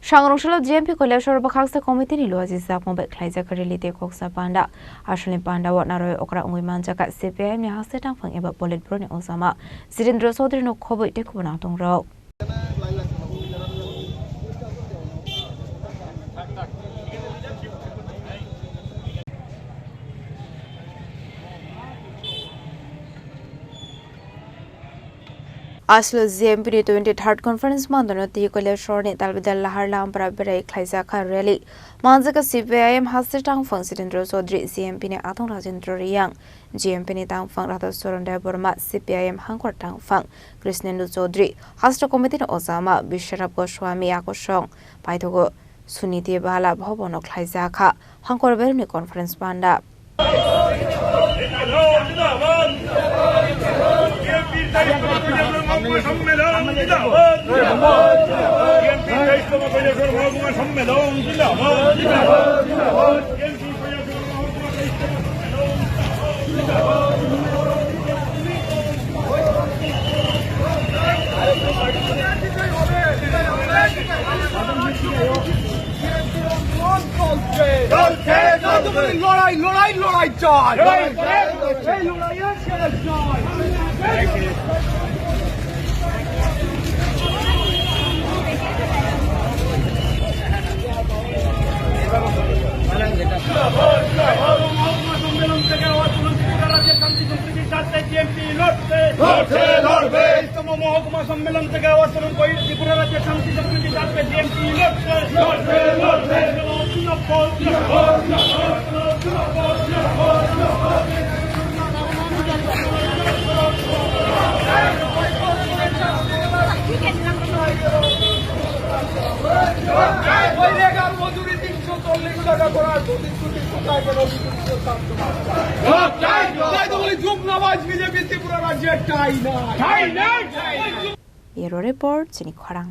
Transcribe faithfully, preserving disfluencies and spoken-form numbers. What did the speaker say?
Sangrong salo G M P Kailashahar bwkhaksa committee ni luaji jakmung bai khlaijak rally tei koksa panda. Asolni panda o naroi okra wngwi manjak C P I M ni haste tangphang eba Politburo ni ojama Jirendra Chaudhary no khobwi tei kubun nangtong rok. Aswk G M P ni twenty third conference mandano twi Kailashahar ni Talbidal Lahar Lampra berai khlaijak kha rally. Manjak C P I M haste tangphang Jirendra Chaudhary, G M P ni atong Rajendra Reang, G M P ni tangphang Radha Charan Debbarma, C P I M hangkor tangphang Krishnendu Chaudhary, haste committee ni ojama Biswanath Goswami, akosong paithago Suniti Bala Bhavan o khlaijak kha hangkor beremni conference panda. লড়াই, লড়াই, লড়াই চাই। এই লড়াইয়ে সেরা জয়। সম্মেলন থেকে আওয়াজ তুলুন, ত্রিপুরা রাজ্যের শান্তি সম্প্রীতির স্বার্থে G M P লড়ছে। লড়ছে, লড়বে। তেইশতম মহকুমা সম্মেলন থেকে আওয়াজ তুলুন, কই ত্রিপুরা রাজ্যের শান্তি সম্প্রীতির স্বার্থে G M P লড়ছে। লড়ছে, লড়বে। ওই রেগার মজুরি তিনশো চল্লিশ টাকা করার প্রতিশ্রুতি কোথায় গেল? তাই তো বলি, জুমলাবাজ বিজেপি ত্রিপুরা রাজ্যে ঠাঁই নাই। Bureau Report, chini khorang.